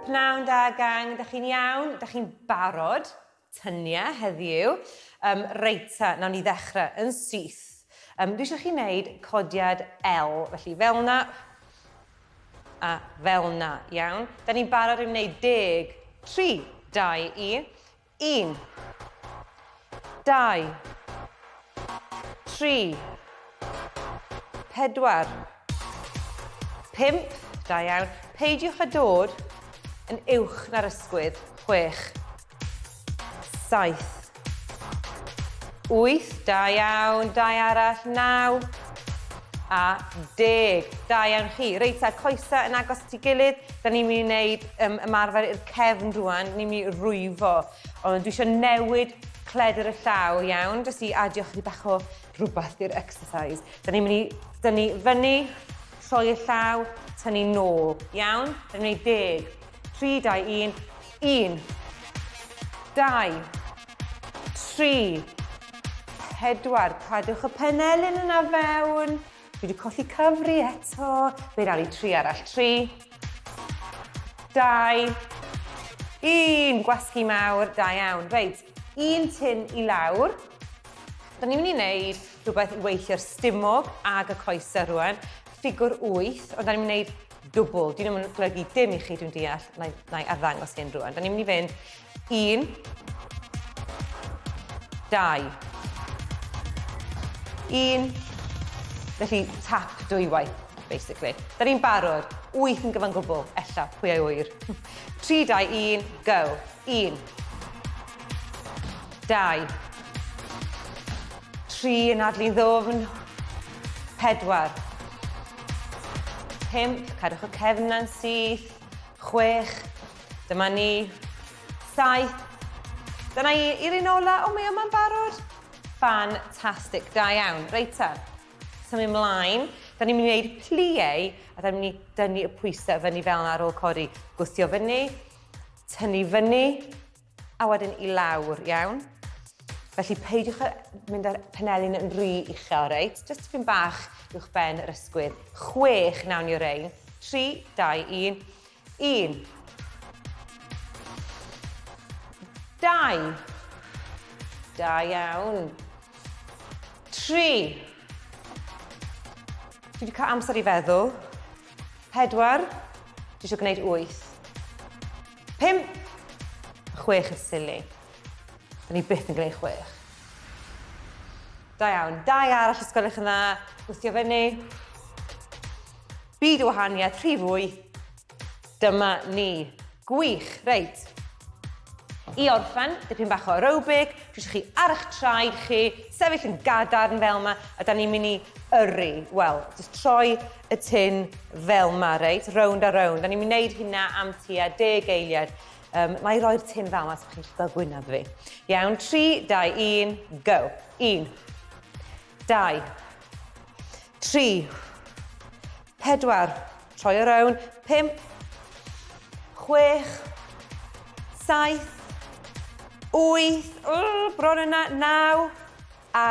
Pnawn da gang, da chi'n iawn? Da chi'n barod? Tynia heddiw. Um, reit ta, nawn ni ddechrau yn syth. Um, dwi eisiau chi wneud codiad L, felly fel na a fel na, iawn? Da ni'n barod i wneud 10, 3, 2, 1. 1, 2, 3, 4, 5, da iawn. Peidiwch â dod yn uwch na'r ysgwydd. 6, 7, 8, da iawn, dau arall, 9, a 10. Da iawn chi. Reit, a coesau yn agos at ei gilydd. Da ni'n mynd i wneud um, ymarfer i'r cefn rwan. Ni'n mynd i rwyfo. Ond dwi eisiau newid cledr y llaw, iawn, jyst i adio chydig bach o rhywbeth i'r exercise. Da ni'n mynd i dynnu fyny, troi y llaw, tynnu nôl, iawn? Da ni'n mynd i deg, 3, 2, 1, 1, 2, 3, 4, cadwch y penelin yna fewn. Dwi wedi colli cyfri eto. Fe nawn ni tri arall. 3, 2, 1. Gwasgu mawr, da iawn. Reit, un tin i lawr. Da ni'n mynd i wneud rhywbeth i weithio'r stumog ag y coesau rwan. Ffigwr 8, ond da ni'n mynd i wneud dwbl. Dwi'n mynd golygu dim i chi, dwi'n deall. Na i, na i arddangos hyn rwan. Da ni'n mynd i fynd 1, 2, 1, felly tap dwywaith, basically. Da ni'n barod, 8 yn gyfan gwbl, ella, pwy a'i wyr. 3, 2, 1, go. 1, 2, 3 yn adlu'n ddwfn, 4, 5, cadwch y cefn na'n syth, 6, Dyma ni. 7. Dyna i, i'r un ola. O, mae yma'n barod. Fantastic. Da iawn. Reit ta. Symud ymlaen. Da ni'n mynd i wneud plie a da ni'n mynd i dynnu y pwysau fyny fel yna ar ôl codi. Gwthio fyny, tynnu fyny, a wedyn i lawr, iawn? Felly peidiwch â mynd â'r penelin yn rhy uchel, reit? Just tipyn bach uwch ben yr ysgwydd. Chwech nawn ni o rein. 3, 2, 1. 1. 2. Da iawn. 3. Dwi wedi cael amser i feddwl. 4. Dwi eisiau gwneud 8. 5, 6 yn silly. Da ni byth yn gwneud 6. Da iawn. Dau arall os gwelwch yn dda. Gwthio fyny. Byd o wahaniaeth, rhif 8. Dyma ni. Gwych. Reit. I orffen, dipyn bach o aerobic, dwi eisiau chi ar eich traed chi, sefyll yn gadarn fel yma, a da ni'n mynd i yrru, wel, jyst troi y tin fel yma, reit, rownd a rownd. Da ni'n mynd i wneud hynna am tua 10 eiliad. Um, na i roi'r tin fel yma so chi'n gallu gweld gwyneb fi. Iawn, 3, 2, 1, go. 1, 2, 3, 4, troi o rown, 5, 6, 7, 8, bron yna, 9 a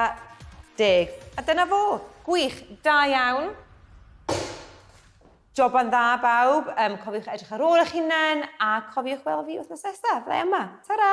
10. A dyna fo, gwych, da iawn. Joban dda bawb, um, cofiwch edrych ar ôl eich hunain a cofiwch weld fi wythnos nesaf, fydda i yma. Ta-ra!